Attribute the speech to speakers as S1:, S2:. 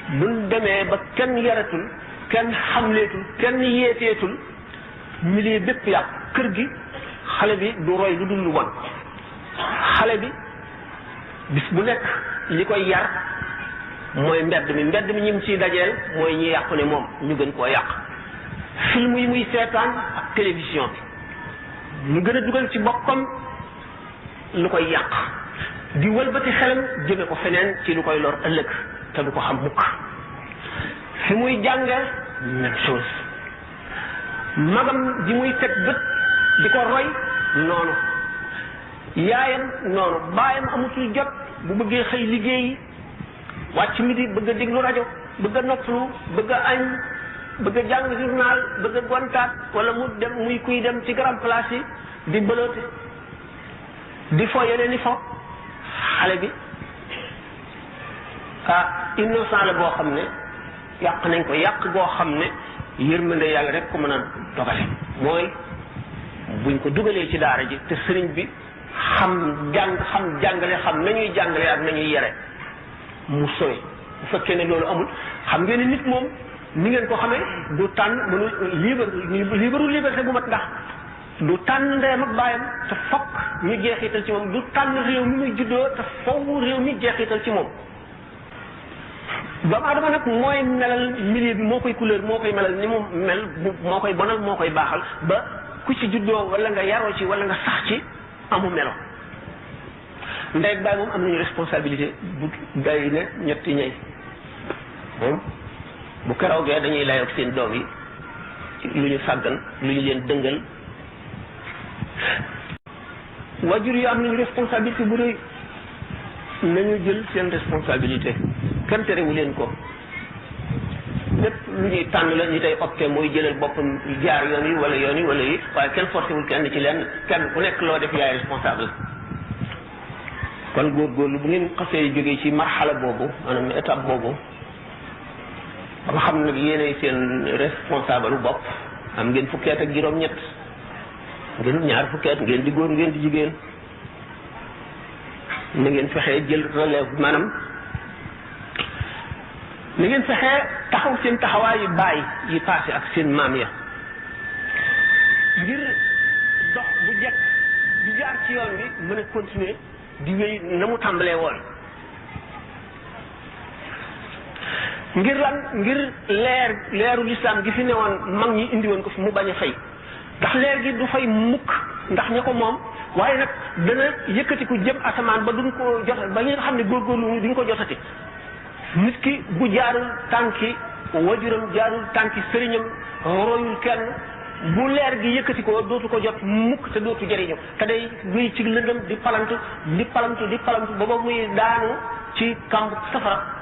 S1: buñ demee ba kenn yaratul kenn xamleetul kenn yeeteetul milieu bépp yàq kër gi xale bi du roy lu dul lu bon xale bi bis bu nekk li koy yar mooy mbedd mi ñi mu ciy dajeel mooy ñi yàqu ne moom ñu gën koo yàq film yi muy seetaan ak télévision bi mu gën a dugal ci boppam lu koy yàq di wëlbati xelam jëme ko feneen ci lu koy lor ëllëg te du ko xam mukk fi muy jànge même chose magam ji muy teg bët di ko roy noonu yaayam noonu baayam amutul jot bu bëggee xëy liggéeyi wàcc midi bëgg a déglu rajo bëgg a noppalu bëgg a añ bëgg a jàng journal bëgg a gontaat wala mu dem muy kuy dem ci grand place yi di bëloote di fo yeneen i fo xale bi innocent la boo xam ne yàq nañ ko yàq goo xam ne yërmande yàlla rek ko mën a dogale mooy buñ ko dugalee ci daara ji te sëriñ bi xam jàngale xam nañuy jàngale ak nañuy yere mu sowe bu fekkee ne loolu amul xam ngeen ne nit moom ni ngeen ko xamee du tànn mënu liberté bu mat ndax du tànn ndeyam ak baayam te fokk ñu jeexital ci moom du tànn réew mi muy juddoo te foofu réew mi jeexital ci moom doomu adama nag mooy melal milieu bi moo koy couleur moo koy melal ni mu mel moo koy bonal moo koy baaxal ba ku ci juddoo wala nga yaroo ci wala nga sax ci amu melo ndey ak baay moom am nañu responsabilité bu day ne ñetti ñey moom bu keroogee dañuy layoog seen doom yi lu ñu sàggan lu ñu leen dëngal wajur yi am nañu responsabilité bu rëy nañu jël seen responsabilité kenn terewu leen ko lépp lu ñuy tànn la ñu tey opté mooy jëlal boppam jaar yoon yi wala yi waaye kenn forcé wul kenn ci leen kenn ku nekk loo def yaay responsable kon góorgóorlu bu ngeen xasee jógee ci marxala boobu maanaam étape boobu ba nga xam nag yéenay seen responsable bu bopp am ngeen fukki at ak juróom-ñett ngeen ñaar fukki at ngeen di góor ngeen di jigéen na ngeen fexee jël relève maanaam na ngeen fexee taxaw seen taxawaayu baay yi passé ak seen maam ya ngir dox bu jekk di jaar ci yoon bi mën a continuer di wéy na mu tàmbalee woon ngir lan ngir leeru lislaam gi fi newoon mag ñi indi woon ko fi mu bañ a fay ndax leer gi du fay mukk ndax ña ko moom waaye nag dana yëkkatiku jëm asamaan ba duñ ko jot ba ñu nga xam ne góorgóorlu duñ ko jotati nit ki bu jaarul tànki wajuram jaarul tànki sëriñam royul kenn bu leer gi yëkkati ko dootu ko jot mukk te dootu jëriñu te day wéy ci lëndëm di palantu ba ba muy daanu ci kamb safara